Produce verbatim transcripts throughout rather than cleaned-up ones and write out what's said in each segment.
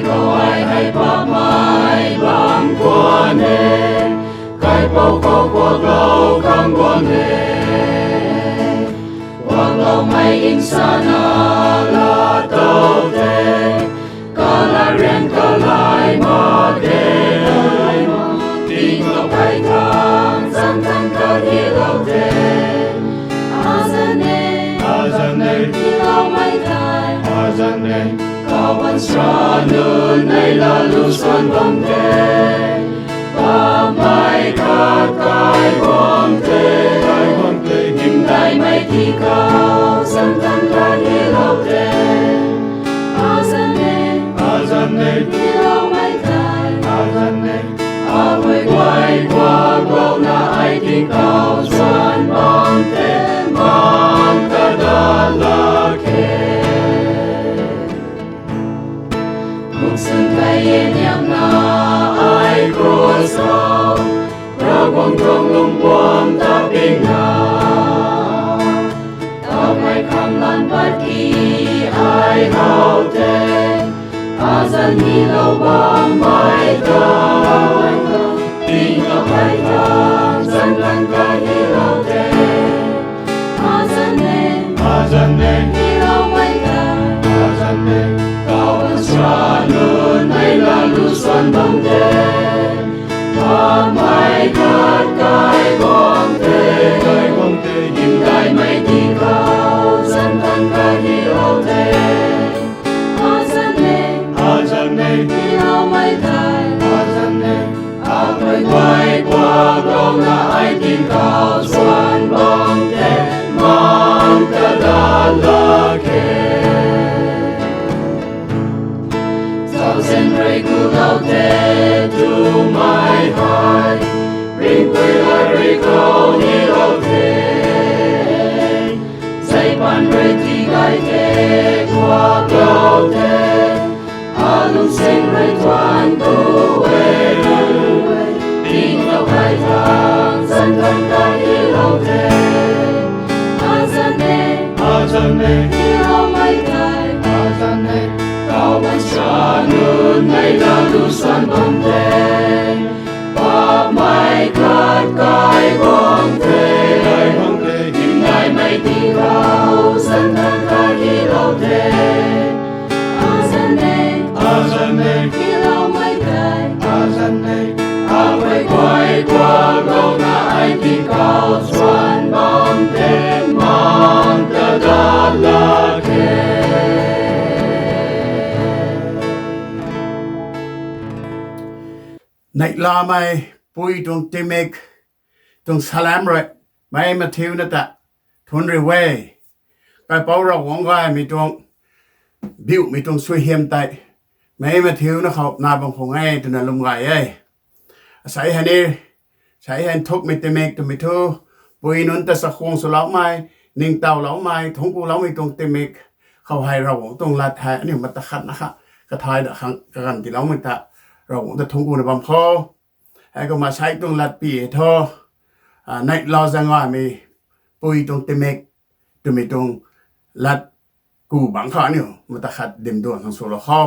Khou ai hei paapmei bam khwan e, kaipouc khou kuaklou khang guang e. Kuakloumei nsana laa tow the, kala rian kalai mak de. Tingkauh kai khang zanc than khat hilou the. Azanc e, azanc e, hiloumei tei, azanc e, kawan sra nunc nei lalu suan bam the. Paapmei khat kai guang the, kai guang the, hymdaihmei tingkauh zanc than khat hilou the. Azanc e, azanc e, hiloumei tei, azanc e, aguay guay kuaklouna ai tingkauh suan bam the, mang ta dat lak khe. Lungsin kai e niamna ai cross khou, Ravguangc tuang lungpuam ta pingna, tammei kham lan pat ki ai how the. Azanc nilou bammei ta, tingkauh kai khang zanc than khat hilou the. Azanc e, azanc e, hiloumei tei, azanc e, kawan sra nunc nei lalu suan bam the. Paapmei khat kai guang the, kai guang the, hymdaihmei tingkauh zanc than khat hilou the. Azanc e, azanc e, hiloumei tei, azanc e, aguay guay kuaklouna ai tingkauh suan bam the, mang ta dat lak khe. Zauzian rui kulou the twmei hei, ringhpui lat rui khou nilou the. Zeipan rui tigay the, kuaklou the, alungsin rui thuan ku e. Tingkauh kai khang zanc than khat hilou the. Azanc e, azanc e, hiloumei tei, azanc e, kawan sra nunc nei lalu suan bam the. Paapmei khat kai guang the, kai guang the, hymdaihmei tingkauh zanc than khat hilou the. Azanc e, azanc e, hiloumei tei, azanc e, aguay guay kuaklouna ai tingkauh suan bam the, mang ta dat lak khe. Neihlamei pui tuang tingmik tuang salam rui, meic mathiuna ta thunc riu e. Kaipouc Ravguangc gaymei tuang, biumei tuang suaihiam tei meic mathiuna khou nai bam khwan e twna lwm gay e. Asei hei ni, asei hei nthukmei tingmik twmei thu, pui nunc ta chakhwang swloumei, ningtowloumei, thuanc kuloumei tuang tingmik khou hei Ravguangc tuang lat hei aniu mata khatna kha kathay da khang kaganv tiiloumei ta Ravguangc ta thuanc kuna bam kho. Heikumna asei tuang lat pi e thu, neihlou zaeng gaymei pui tuang tingmik twmei tuang lat ku bangc khou aniu mata khat dim duan khang swlou kho.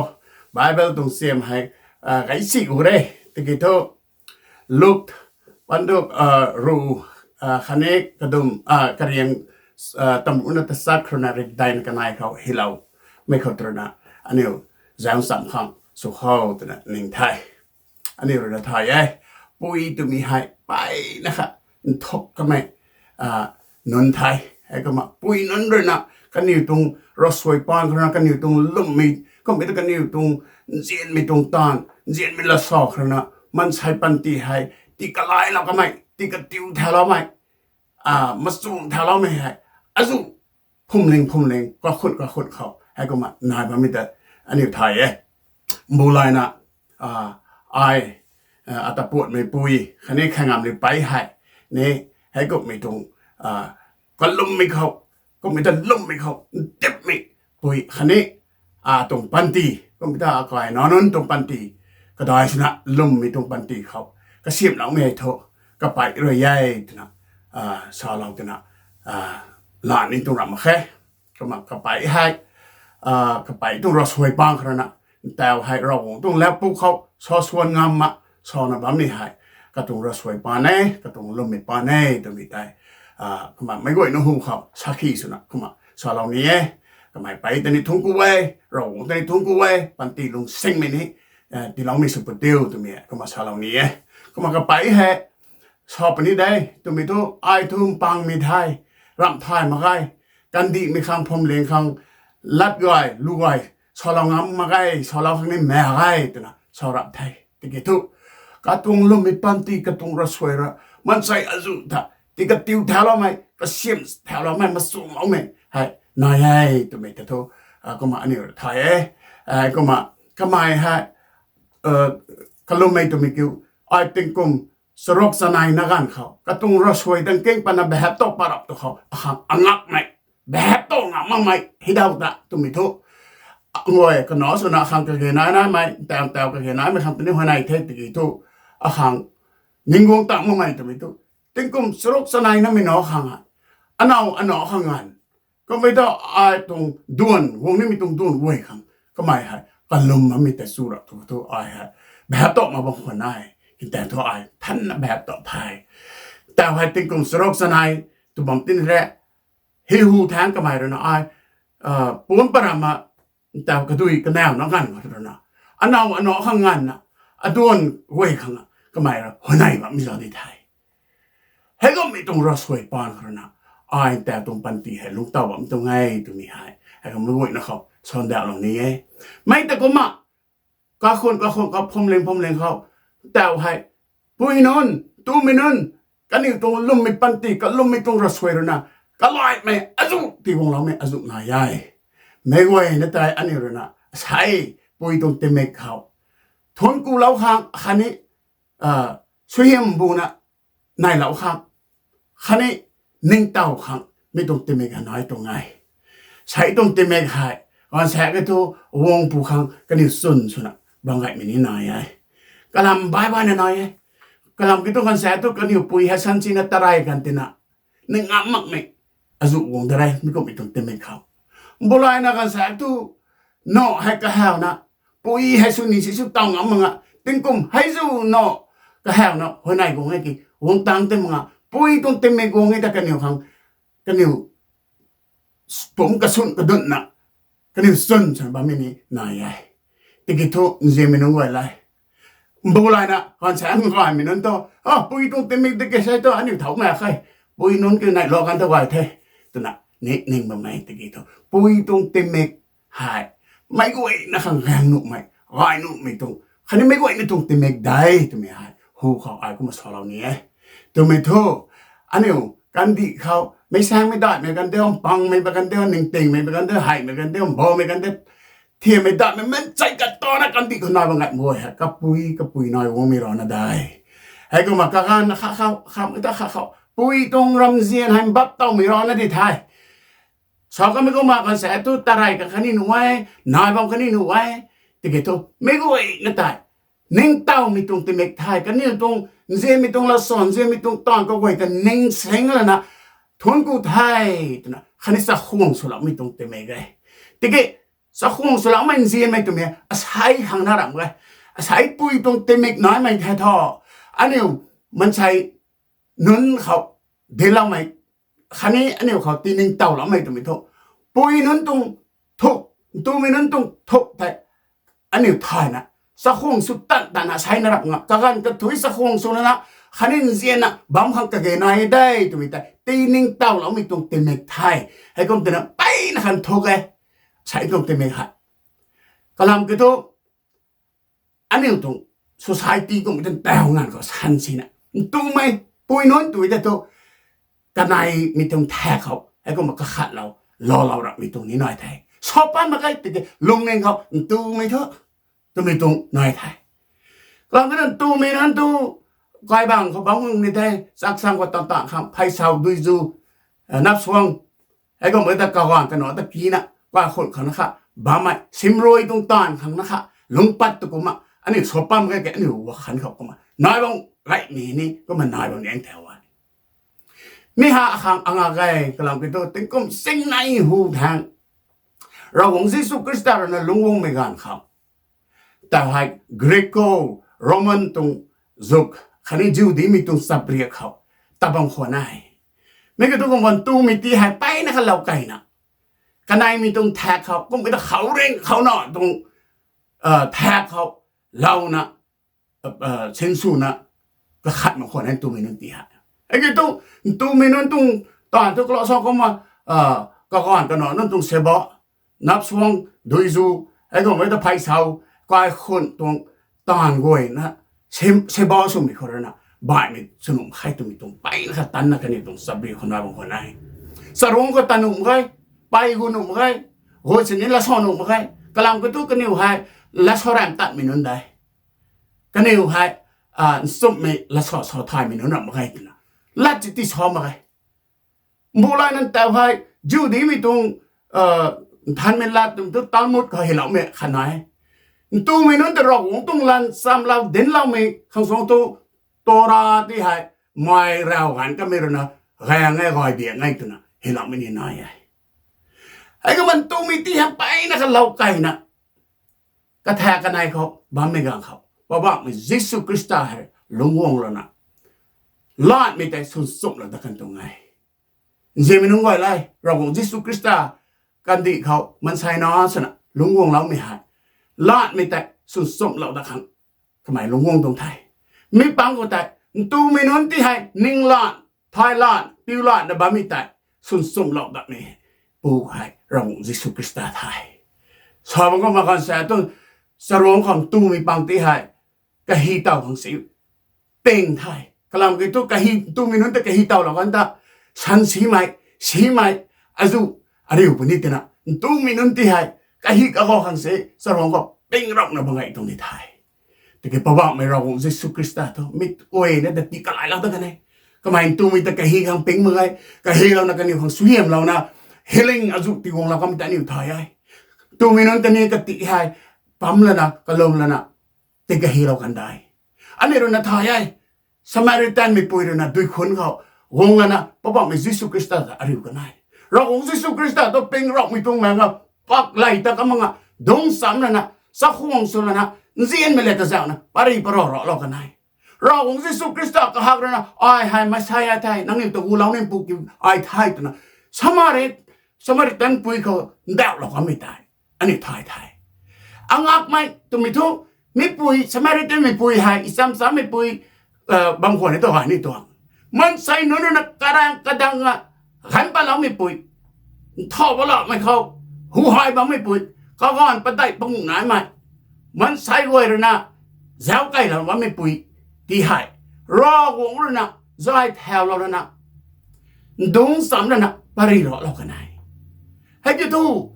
Bible tuang siam hei gaysi gu re, tiki thu Luk panduk ru khatni kadum, kariang tamruna tachat khou rui na rikdaina kanei khou hiloumei khou rui na aniu zaeng cham khang sw kho twna ning the. Aniu rui na thay e, pui twmei hei mpeyna kha nthuk kamei nunc the. Heikumna pui nunc rui na kaniw tuang ravsuai paan khou rui na, kaniw tuang lwmmei kummei ta kaniw tuang nzianmei tuang taanv, nzianmei lat sa khou rui na, maansei panty hei tii kalailou kamei, tii katiu thauloumei, machung thauloumei hei azuh phumling phumling, kakhun kakhun khou heikumna nai bammei ta aniu thay e. Mbu layna ai ata puatmei pui khatni khaingamliu pei hei ni, heikumhmei tuang kalummei khou, kummei ta lwmmei khou ntipmei pui khatni atuang panty, kummei ta akai nac nunc tuang panty, kadai swna lwmmei tuang panty khou kasiamhloumei hei thu kapei rui e twna salou twna lan ni tuang ram mak khe. Kumna kapei hei, kapei tuang ravsuai paan khou rui na Ntau hei Ravguangc tuang latpuk khou sa suan ngam ma, sana bammei hei katuang ravsuai paan e, katuang lwmmei paan e twmei tei, kumna meic guayna hu khou sakhi swna kumna salou ni e. Kamei pei ta ni thuanc ku e, Ravguangc ta ni thuanc ku e, panty lungsingmei ni tiiloumei sw pw diu twmei kumna salou ni e. Kumna kapei hei sa puni de twmei thu, ai thu mpangmei thei, ramh thay mak ge, kandihmei khang, phuamling khang, lat gay lu gay salou ngam mak ge, salou khang ni mak ge twna sa rap the. Tiki thu katuang lwmmei panty, katuang ravsuai ra, maansei azuh ta ti katiu thauloumei, kasiam thauloumei, machunloumei hei nai e twmei ta thu, kumna aniu thay e. Kumna kamei hei kalummei twmei kiu, ai tingkum charuk chanei na ganv khou katuang ravsuai dang king pana behap tow parap tu khou akhang angakmei, behap tow ngam makmei hei daw ta twmei thu, nguay kanac swna akhang kage nai naimei, ntau ntau kage naimei khang tini huayney the tiki thu, akhang ningguang tang makmei twmei thu, tingkum charuk chanei namei nac khang a, anac anac khang nganv, kummei ta ai tuang duan guang nimei tuang duan guay khang kamei hei kalum bammei tei chu rap tu thu ai hei behap tow mak bam khwan e. Hei tei thu ai thanna behap tow the. Tau hei tingkum charuk chanei tw bam tin re, hei hu thangc kamei rui na ai puanc paramna, ntau kadui kanaw na ganv khou rui na, anac anac khang nganvna, aduan guay khang kamei rui huayney bammei zauc di the. Hei kummei tuang ravsuai paan khou rui na, ai ntau tuang panty hei lungctow bam tuang e twmei hei hei kummei guayna khou sandauhlou ni e. Mei ta kumna kakhun kakhun khou, phuamling phuamling khou, tau hei pui nunc, tumei nunc, kaniw tuang lwmmei panty, kalwmmei tuang ravsuai rui na kalaimei azuh tiiguangloumei azuh nai e. Meic guayna tei aniu rui na asei pui tuang tingmik khou thuanc kulou khang khatni suaihiam buna neilou khang khatni ningtow khang mi tuang tingmik hei nai tuang e. Sei tuang tingmik hei ganvsaekc ki thu guang pu khang kaniw chwn swna bam gaymei ni nai e. Kalam baih baihna nai e. Kalam ki thu ganvsaekc thu kaniw pui hei sanchina tarey kan tina, ning ngam makmei azuh guang da re mi kummei tuang tingmik khou. Mbulayna ganvsaekc thu nac hei kahawna, pui hei sw ni si sw taw ngam mak nga, tingkum hei zu nac kahawna huayney guang e ki, guang tang tei mak nga, pui tuang tingmik guang e ta kaniw khang, kaniw pumc kasun kadunna, kaniw chwn swna bammei ni nai e. Tiki thu nzianmei nunc guay le, mbulayna ganvsaekc gaymei nunc thu, pui tuang tingmik tiki sei thu aniu thau mak khe, pui nunc kiu neilou kan thu gay the, twna ni ning bammei tiki thu pui tuang tingmik hei meic guayna khang gaeng nuhmei, gay nuhmei tuang khatni meic guayna tuang tingmik de twmei hei hu khou ai kumna salou ni e. Twmei thu aniu kandih khou meic saengmei daihmei kan de, mpangmei ba kan de, ningtingmei ba kan de, heimei kan de, mbaumei kan de, thiammei daihmei maansei katana kandih khou nai bam ngai mak hei kapui kapui nai guangmei rana de. Hei kumna kaganv kha khou, khamei ta kha khou pui tuang ramzian hei mbap towmei rana di the. Sa kamei kumna ganvsaekc thu tarey kan khatni nuh e, nai bam khatni nuh e. Tiki thu meic guayna tei ningtowmei tuang tingmik the, kaniw tuang nzianmei tuang lat sa, nzianmei tuang taanv kaguay ta ning sing lana thuanc ku the twna khatni chakhwang swloumei tuang tingmik e. Tiki chakhwang swloumei nzianmei twmei asei khang na ramh e. Asei pui tuang tingmik naimei the thu, aniu maansei nunc khou dincloumei khatni aniu khou tiningtowloumei twmei thu, pui nunc tuang thuk, ntumei nunc tuang thuk tei aniu thayna chakhwang sw tan tana seina rap nga, kaganv kathuic chakhwang sw lana khatni nzianna bam khang kage nai de twmei tei tiningtowloumei tuang tingmik the. Heikum twna mpeyna khan thuk e, asei tuang tingmik hei. Kalam ki thu aniu tuang society kummei tuang taw nganv khou sansina, ntumei pui nunc tui tei thu kaneimei tuang thak khou heikumna kakhatlou, loulou rapmei tuang ni nai the. Sa pat mak ge tiki lungning khou ntumei thu, twmei tuang nai the. Kalam ki thu ntumei nunc tu kaibang khou bam ni the, chaksang khou tan tan khang phey sau dui zu, nap suang, heikumna ta kaganv kanac ta kina kakhun khang na kha bammei simrui tuang taanv khang na kha lungc pat tu kumna aniu sa pat mak ge, aniu wakhan khou kumna nai bam gaymei ni kumna nai bam ni ang thau e. Mi ha akhang angak e. Kalam ki thu tingkum singnei hu thangc Ravguangc Jisu Khrista rui na lungc guangmei ganv khou tau hei Greco-Roman tuang zuk khatni Jihudimei tuang chapriak khou tabam khwan e. Mi kiu thu kumna ntumei ti hei mpeyna kha lou keyna, kaneimei tuang thak khou kummei ta khou ring khou na tuang thak khou louna sinswna kakhat mak khwan e ntumei nunc ti hei. Hei kiu thu ntumei nunc tuang taanv thu kalo sa kumna kaganv kanac nunc tuang seba, nap suang, duizu, hei kumna ta phey sau, kaikhunh tuang taanv guayna seba swmei khou rui na baihmei sw nuh mak khe twmei tuang mpeyna kha tanna kaniw tuang chapriak khou na bam khwan e. Charuangc khou ta nuh mak ge, pey gu nuh mak ge, gu sini lat sa nuh mak ge. Kalam kiu thu kaniw hei lat sa ram tatmei nunc de. Kaniw hei nchumhmei lat sa sa thaymei nunc ram mak ge twna lat ci ti sa mak ge. Mbu lay nunc tau hei Jihudimei tuang nthanmei lat twmei thu Talmud khou hyloumei khat nai e. Ntumei nunc ta Ravguangc tuang lan chamlou dincloumei khang suang thu Torah ti hei mei rav ganv kamei rui na gaeng e, gay biak e twna hyloumei ni nai e. Hei kumna ntumei ti hei mpeyna kha lou keyna, kathak kanei khou bammei ganv khou Poubauhmei Jisu Khrista hei lungc guang lana latmei tei swn chumlou dat kan tuang e. Nzianmei nunc guay le, Ravguangc Jisu Khrista kandih khou maansei na swna lungc guangloumei hei latmei tei swn chumlou dat khang kamei lungc guang tuang the. Mi pang khou tei ntumei nunc ti hei ninglan, thailan, piulan na bammei tei swn chumlou datmei pu hei Ravguangc Jisu Khrista the. Sa bam kumna kan sa tu, charuangc khou ntumei pang ti hei kahi tow khang si ping the. Kalam kiu thu kahi, ntumei nunc ta kahi towlou kan ta san simei, simei, azu, ariu puni twna ntumei nunc ti hei kahi kago khang si charuangc khou ping rapna bam gay tuang ni the. Tiki Poubauhmei Ravguangc Jisu Khrista thu mi guayna ta tii kalailou dat kan e. Kamei ntumei ta kahi khang ping mak ge, kahilouna kaniw khang suaihiamlouna healing azu tiguanglou kamei ta aniu thay e. Ntumei nunc ta ni kati hei pam lana kalum lana tii kahilou kan de. Aniu rui na thay e. Samaritanmei pui rui na duikhunc khou guang lana Poubauhmei Jisu Khrista ta ariu kan e. Ravguangc Jisu Khrista thu ping rapmei tuang maeng a, pak lay ta kamang a, dungc cham lana, chakhwang sw lana, nzianmei le kazauhna pary parou raclou kan e. Ravguangc Jisu Khrista kahak rui na, ai hei Messiah the, nangniw ta gulou ni pu ki ai the twna Samari, Samaritan pui khou ndauhlou kamei tei aniu thay the. Angakmei twmei thu, mipui, Samaritanmei pui hei, icham chammei pui bam khwan ni tu gay ni tuang. Maansei nunc rui na karang kadang a, ganv patloumei pui, nthau baloumei khou, hu hei bammei pui, kaganv padeih panguh naimei, maansei guay rui na zauc keylou bammei pui ti hei, Ravguangc rui na zay thaulou lana, ndungc cham lana pary raclou kan e. Hei kiu thu,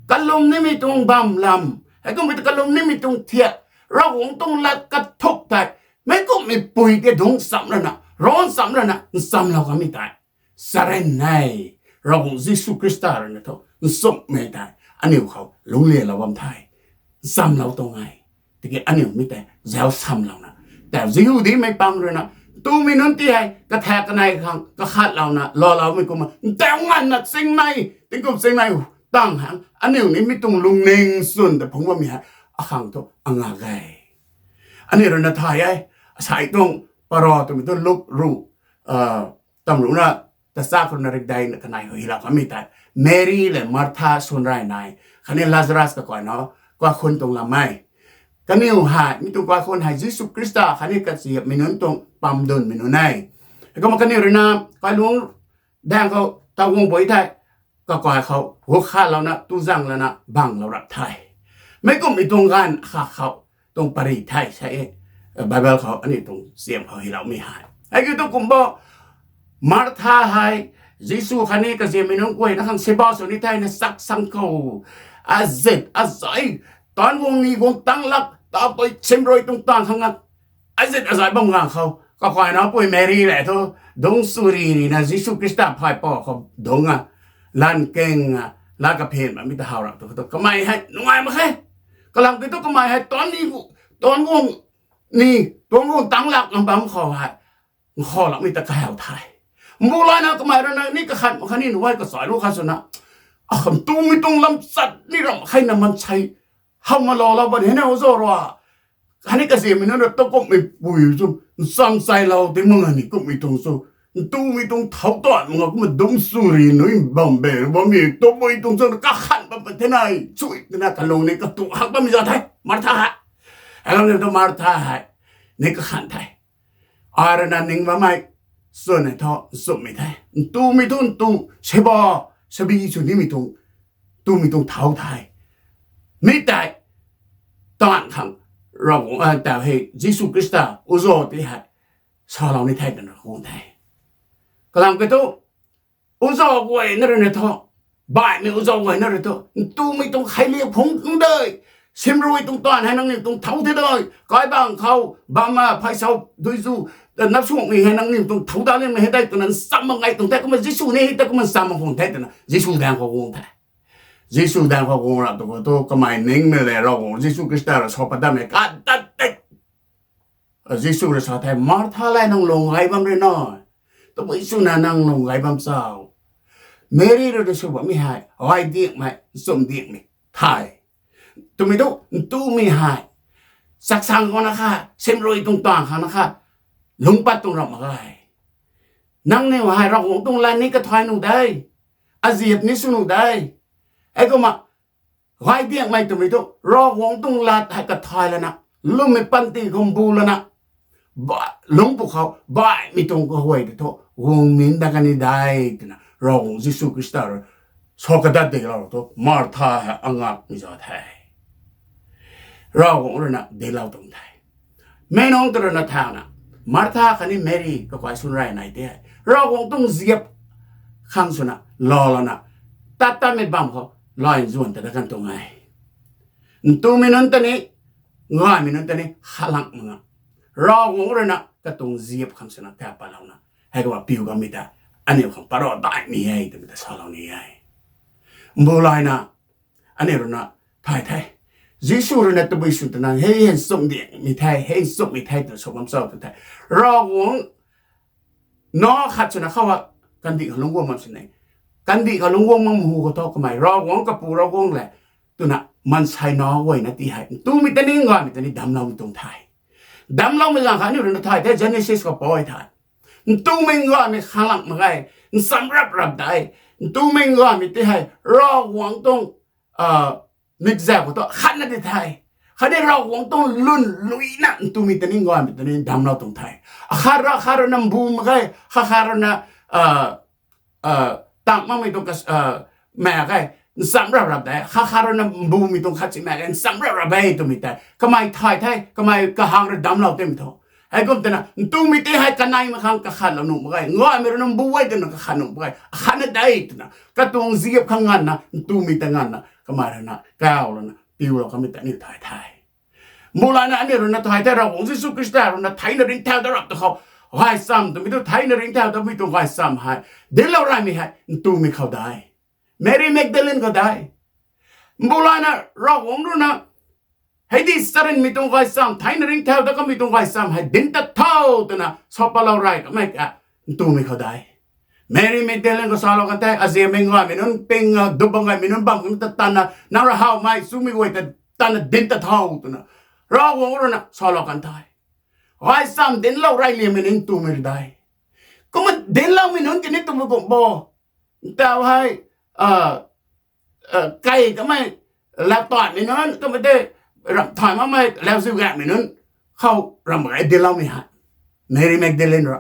kalum nimei tuang bam lam, hei kummei ta kalum nimei tuang thiak, Ravguangc tuang lat kathuk tei, meic kumhmei pui tei dungc cham lana, ran cham lana nchamlou kamei tei, charyn e. Ravguangc Jisu Khrista rui na thu nchumhmei tei aniu khou lungclialou bam the, nchamlou tuang e. Tiki aniu mi tei zauc samlouna, tau Jihudimei pang rui na, ntumei nunc ti hei kathak kanei khang kakhatlouna laaloumei kumna, ntau nganvna chingmei, tingkum chingmei tang hang aniu ni mi tuang lungning chwn ta phungc bammei hei akhang thu angak e. Aniu rui na thay e, asei tuang paro twmei thu Luk ru, tam ruhna tachat khou na rikdei na kanei khou hylou kamei tei, Mary le Martha swn rey nai, khatni Lazarus kakai na, kaikhunh tuang lam e. Kaniw hei, mi tuang kaikhunh hei Jisu Khrista khatni kachiapmei nunc tuang pamdunmei nunc e. Heikumna kaniw rui na, kailungc daeng khou taw guang pui thei, kakai khou gukhatlouna tuzang lana banglou rap the. Meic kumhmei tuang ganv kha khou tuang pary the sa e, Bible khou aniu tuang siam khou hyloumei hei. Hei kiu thu kumbo, Martha hei, Jisu khatni kaziammei nunc guay na khang seba sw ni thei na sak sang khou, azit azai, taanc guang ni guang tang lak, tapui chimrui tuang taanv khang a, azit azai bam ganv khou, kakai napui Mary le thu, dungc sw ri ri na Jisu Khrista phay pou khou dungc a, lan keng a, lat kaphian bammei ta how rap tu khou thu kamei hei nungai mak khe. Kalam kiu thu kamei hei taanc ni, taanc guang ni, taanc guang tang lak na bam khou hei, nkhavloumei ta kahaw the. Mbu lay na kamei rui na ni kakhat mak khatni nuh e, kachai lu khat swna, akham tumei tuang lam chat ni ram khe na maansei How ma lou lou ban hei na uzo rua. Khatni kaziammei nunc rui tu kumhmei pui chu, ncham chailou ti mak nga ni kumhmei tuang chu, ntumei tuang thau tuan mak nga kumna dum suri nui bam be bammei tabui tuang chu kakhan bam pat the nai, chui twna kalung ni katu hak bammei za the, Martha hei. Alam ni tu Martha hei ni kakhan the. Ai rui na ning bammei chwn e thu nchumhmei the. Ntumei thu ntu, seba, sabi sw nimei tuang, ntumei tuang thau the. Mi tei taanv khang Ravguangc, a, tau hei Jisu Khrista uzo ti hei salou ni the twna khang the. Kalam kiu thu, uzo guayna rui na thu, baihmei uzo guayna rui thu, ntumei tuang kheiliak phungc tuang de, simrui tuang taanv hei nangniw tuang thau the de, kaibang khou bam a, pheysau dui zu, nap suangmei hei nangniw tuang thau da limei hei de twna ncham mak ngai tuang the, kumna Jisu ni hei ta kumna ncham mak khang the twna Jisu daeng khou guang the. Jisu daeng khou guang rap tu khou thu kamei ningmei le Ravguangc Jisu Khrista rui sa pat datmei kadat tei Jisu rui sa the, Martha le, nang lung gay bam rui na, tabui swna nang lung gay bam cho? Meri rui na sw bammei hei gay diakmei, nchumh diakmei the. Twmei thu ntumei hei chaksang khou na kha, simrui tuang taanv khou na kha, lungc pat tuang ramh mak ge. Nangniw hei Ravguangc tuang lat ni kathay nuh de, aziap ni sw nuh de. Heikumna gay diakmei twmei thu Ravguangc tuang lat hei kathay lana, lwmmei panty khou mbu lana, ba, lungc pwkhou baihmei tuang kahuay tei thu guang min dat kan ni de twna Ravguangc Jisu Khrista rui sa kadat diklou thu Martha hei angakmei za the. Ravguangc rui na dinclou tuang the. Mei nunc ta rui na thauna, Martha khatni Meri kakai swn rey nai tei hei Ravguangc tuang ziap khang swna lou lana, tat tatmei bam khou lay nzuan ta dat kan tuang e. Ntumei nunc ta ni, gaymei nunc ta ni khalang mak nga, Ravguangc rui na katuang ziap khang swna kap patlouna, heikumna piu kanmei ta aniu khang parou daihmei e twmei ta salou ni e. Mbu layna, aniu rui na thay the. Jisu rui na tabui sw twna, hei hei nchumh diakmei the, hei nchumhmei the twna sa bam cho tw the. Ravguangc na khat swna khou a, kandih khou lungc guang bam sini. Kandih khou lungc guang bam hu khou thu kamei Ravguangc kapu Ravguangc le twna maansei na guayna ti hei ntumei ta ni gaymei ta ni damcloumei tuang the. Damcloumei ganv kha aniu rui na thay the, Genesis khou pui the. Ntumei gaymei khalang mak ge, nchamc rap rap de. Ntumei gaymei ti hei Ravguangc tuang, a, mikzau khou thu khatna di the. Khatni Ravguangc tuang lwnluina ntumei ta ni gaymei ta ni damclou tuang the. Akhat rui, akhat rui na mbu mak ge, akhat rui na, a, a, tang makmei tuang kas-, a, mak ge, nchamc rap rap de. Akhat rui na mbumei tuang khat si mak ge, nchamc rap rap e twmei tei kamei thay the, kamei kahang rui damclou twmei thu. Heikum twna ntumei ti hei kanei mak khang kakhatlou nuh mak ge, gaymei rui na mbu e twna kakhat nuh mak ge, akhatna de twna katuang ziap khang nganvna, ntumei ta nganvna kamei rui na kaw lana piulou kamei ta aniu thay the. Mbu layna aniu rui na thay the, Ravguangc Jisu Khrista rui na theina ringcthau dat rap tu khou, gaychamv twmei tu theina ringcthau datmei tuang gaychamv hei dinclou reymei hei ntumei khou de. Meri Magdalene khou de. Mbu layna Ravguangc rui na hei di charynmei tuang gaychamv, theina ringcthau dat kamei tuang gaychamv hei dinc tat tho twna sa patlou rey kamei ka ntumei khou de. Meri Magdalene khou salou kan the, aziammei gaymei nunc ping a, dup bam gaymei nunc bam kan ta tanna, nang rui howmei chumei guay ta tanna dinc tat tho twna Ravguangc rui na salou kan the. Gaychamv dinclou rey liammei ni ntumei rui de. Kumna dincloumei nunc tini twmei kum bo, ntau hei, a, a, kei kamei, lau taanmei nunc, kamei tei ramh thay makmei, lauziu gaymei nunc khou ramh mak ge dincloumei hei. Meri Magdalene rui,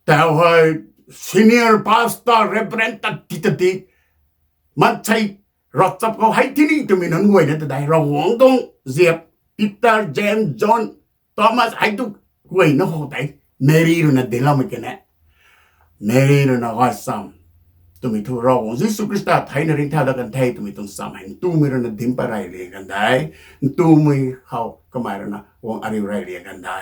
tau hei senior pastor, reverend ta ti ta ti, maansei ravchap khou hei tini twmei nunc guayna ta de, Ravguangc tuang ziap, Peter, James, John, Thomas hei tu guayna khou tei Meri rui na dincloumei kan e. Meri rui na gaychamv twmei thu Ravguangc Jisu Khrista theina ringcthau dat kan the twmei tuang chamv hei ntumei rui na dinc pat rey liang kan de. Ntumei khou kamei rui na guang ariu rey liang kan de.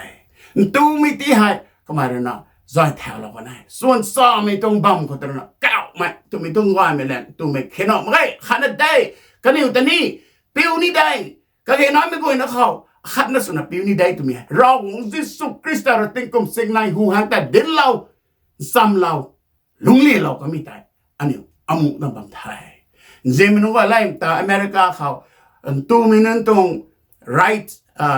Ntumei ti hei kamei rui na zay thaulou kan e. Swan chamei tuang bam khou ta rui na kawmei twmei tuang gaymei lan twmei khe na mak ge, khatna de. Kaniw ta ni piu ni de. Kage naimei guayna khou akhatna swna piu ni de twmei hei Ravguangc Jisu Khrista rui tingkum singnei hu hang ta dinclou, nchamlou, lungclialou kamei tei aniu amuh na bam the. Nzianmei nunc guay lev ta America khou, ntumei nunc tuang right,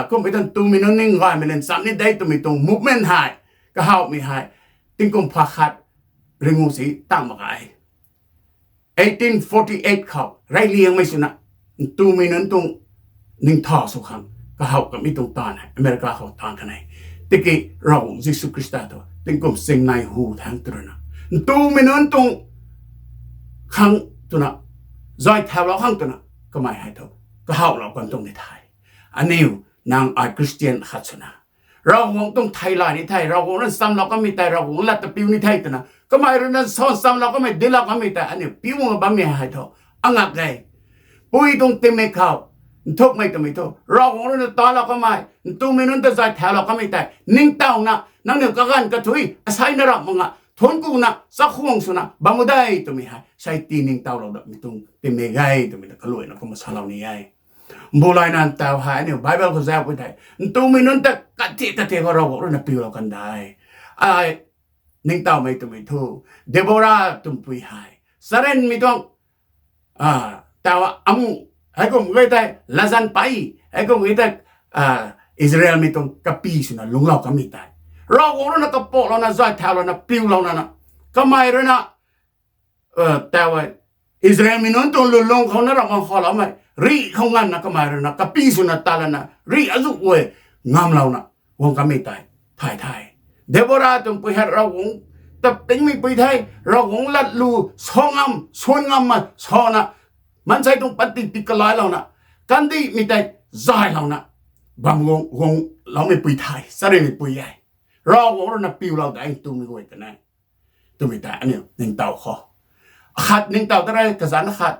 kummei tuang ntumei nunc ning gaymei lan cham ni de twmei tuang movement hei, kahawmei hei, tingkum pha khat ringu si tang mak ge. Eighteen forty eight khou reyliangmei swna ntumei nunc tuang ningtha sw khang kahaw kamei tuang taanv hei America khou taanv kan e. Tiki Ravguangc Jisu Khrista thu tingkum singnei hu thangc tw rana, ntumei nunc tuang khang twna, zay thaulou khang twna, kamei hei thu kahawlou kan tuang ni the. Aniu, nang ai Christian khat swna, Ravguangc tuang theilay ni the, Ravguangc rui nchamlou kamei tei, Ravguangc lat ta piu ni the twna kamei rui na san nchamlou kamei, dinclou kamei tei aniu piu nga bammei hei thu angak e. Pui tuang tingmik khou nthukmei twmei thu Ravguangc rui na talou kamei, ntumei nunc ta zay thaulou kamei tei ningtowna, nangniw kaganv kathuic asei na ramh mak nga thuanc kuna chakhwang swna bam u de twmei hei sei ti ningtowlou datmei tuang tingmik e twmei ta kaluaina kumna salou ni e. Mbu layna ntaw hei aniu Bible khou zauc pui thei, ntumei nunc ta kati kati khou Ravguangc rui na piulou kan de. Ai, ningtowmei twmei thu, Deborah twmei pui hei charynmei tuang, taw amu, heikum e tei latzan pei, heikum e tei Israelmei tuang kapy swna lungclou kamei tei, Ravguangc rui na kapaklouna, zay thaulouna, piulouna na, kamei rui na taw e, Israelmei nunc tuang lwnlung khou na ramh khaloumei rih khou nganvna kamei rui na kapy swna talana rih azuh e ngamlouna guang kamei tei thay the. Deborah twmei pui hei Ravguangc ta pingmei pui the, Ravguangc lat lu sa ngam, suan ngam ma sana, maansei tuang panty pi kalailouna, kandihmei tei zaylouna bam guang, guangloumei pui the, charynmei pui e. Ravguangc rui na piulou de twmei guay ta ne. Twmei tei aniu ningtow khou, akhat ningtow ta rei kazanc akhat,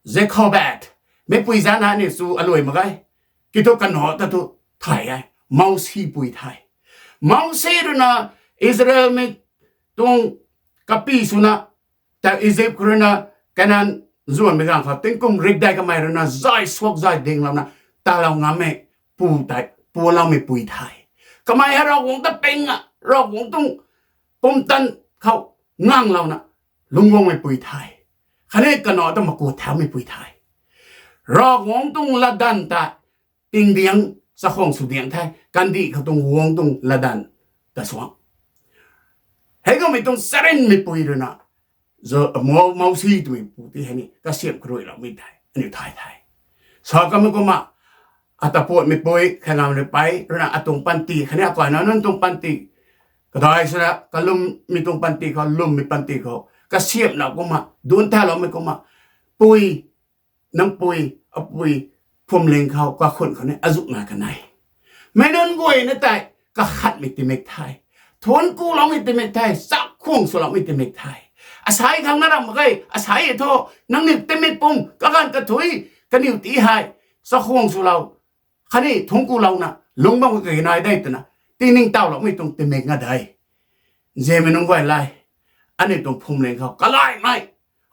Jochebed, mei pui zanc na aniu chu aluai mak ge. Kiu thu kanac ta thu thay e, Mousi pui the. Mousi rui na Israelmei tuang kapy swna, ta Egypt khou rui na Canaan zuanmei ganv khou tingkum rikdei kamei rui na zay suak zay dinglouna talou ngammei pu tei pualoumei pui the. Kamei hei Ravguangc ta ping a, Ravguangc tuang pumtan khou nganglouna lungc guangmei pui the. Khatni kanac ta maku thaumei pui the. Ravguangc tuang latdanv ta tingdiang, chakhwang sw diang the, kandih khou tuang guangc tuang latdanv ta suang. Heikumhmei tuang charynmei pui rui na, Mousi twmei pu ti hei ni kasiamh karuiloumei tei aniu thay the. Sa kamei kumna, ata puatmei pui, khainamei pui rui na atuang panty khatni akai na nunc tuang panty, kadai swna kalummei tuang panty khou, lwmmei panty khou kasiamhlou kumna, duanc thauloumei kumna, pui, nang pui, apui, phuamling khou, kakhun khou ni azuh nai kan e. Meic nunc guayna tei kakhatmei tingmik the, thuanc kuloumei tingmik the, chakhwang swloumei tingmik the. Asei khang na ramh mak ge, asei thu nangniw tingmik pum, kaganv kathuic, kaniw ti hei chakhwang swlou khatni thuanc kulouna lungc bam kage nai de twna tiningtowloumei tuang tingmik nga de. Nzianmei nunc guay le, aniu tuang phuamling khou kalaimei,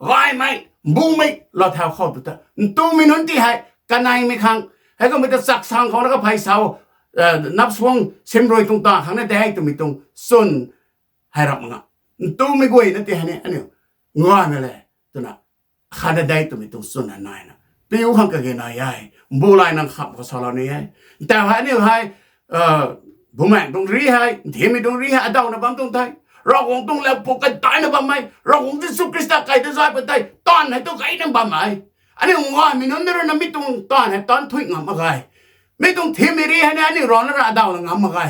gaymei, mbumei lou thau khou tu ta ntumei nunc ti hei kaneimei khang, heikumhmei ta chaksang khou na kaphey sau, napsuang simrui tuang ta khang na de twmei tuang chwn hei ramh mak nga. Ntumei guayna ti hei ni aniu ngaymei le twna khatna de twmei tuang chwn hei naina piu khang kage nai e. Mbu layna nkham khou salou ni e. Ntau hei aniu hei bumaengh tuang ri hei, nthimei tuang ri hei adawna bam tuang the. Ravguangc tuang lat puk kadaina bammei, Ravguangc Jisu Khrista kai ta zay pat tei taanv hei tu kaina bam e. Aniu ngaymei nunc na rui na mi tuang taanv hei taanc thuy ngam mak ge. Mi tuang nthimei ri hei ni aniu rana ra adawna ngam mak ge.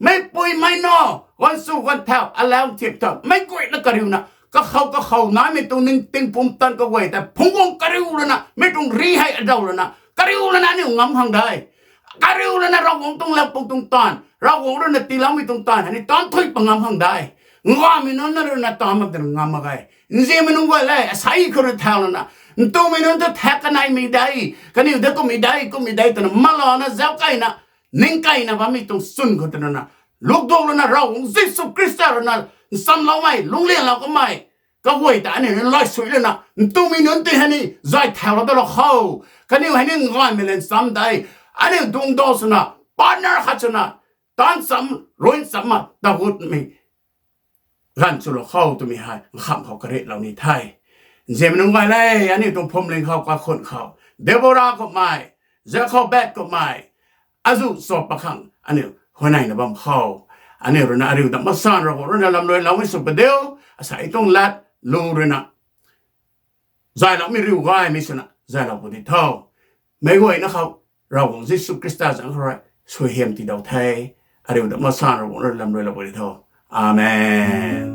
Meicpui meic nac, ganv su ganv thau, alau nthip thau, meic guayna kariuna, kakhou kakhou naimei tuang ningting pumtan kaguay tei phungc guang kariu lana, mi tuang ri hei adaw lana, kariu lana aniu ngam khang de. Kariu lana Ravguangc tuang lat puk tuang taanv, Ravguangc rui na tiiloumei tuang taanv hei ni taanc thuy pa ngam khang de. Ngaymei nunc na rui na taanv bam twna ngam mak ge. Nzianmei nunc guay le, asei khou rui thau lana, ntumei nunc tu thak kaneimei de, kaniw de kummei de, kummei de twna malana zauc kaina, ningkaina bammei tuang chwn khou twna na, lukduk lana Ravguangc Jisu Khrista rui na nchamloumei, lungclianlou kamei kaguay ta aniu ni laisui lana, ntumei nunc ti hei ni zay thaulou talou khou, kaniw hei ni ngaymei lan cham de, aniu dungcdaw swna, partner khat swna, taanc cham, ruin cham ma tagutmei ganv chulou khou twmei hei nkham khou karitlou ni the. Nzianmei nunc gay le, aniu tuang phuamling khou, kakhun khou, Deborah kummei, Jochebed kummei, azuh chap pakhang aniu huayneyna bam khou, aniu rui na ariu dam masan Ravguangc rui na lamluiloumei sw padiu, asei tuang lat lu rui na zayloumei riu gaymei swna zaylou pu di tho. Meic guayna khou Ravguangc Jisu Khrista zanc khou rui suaihiam tiidau the. Ariu dam masan Ravguangc rui lamluilou pu di tho. Amen.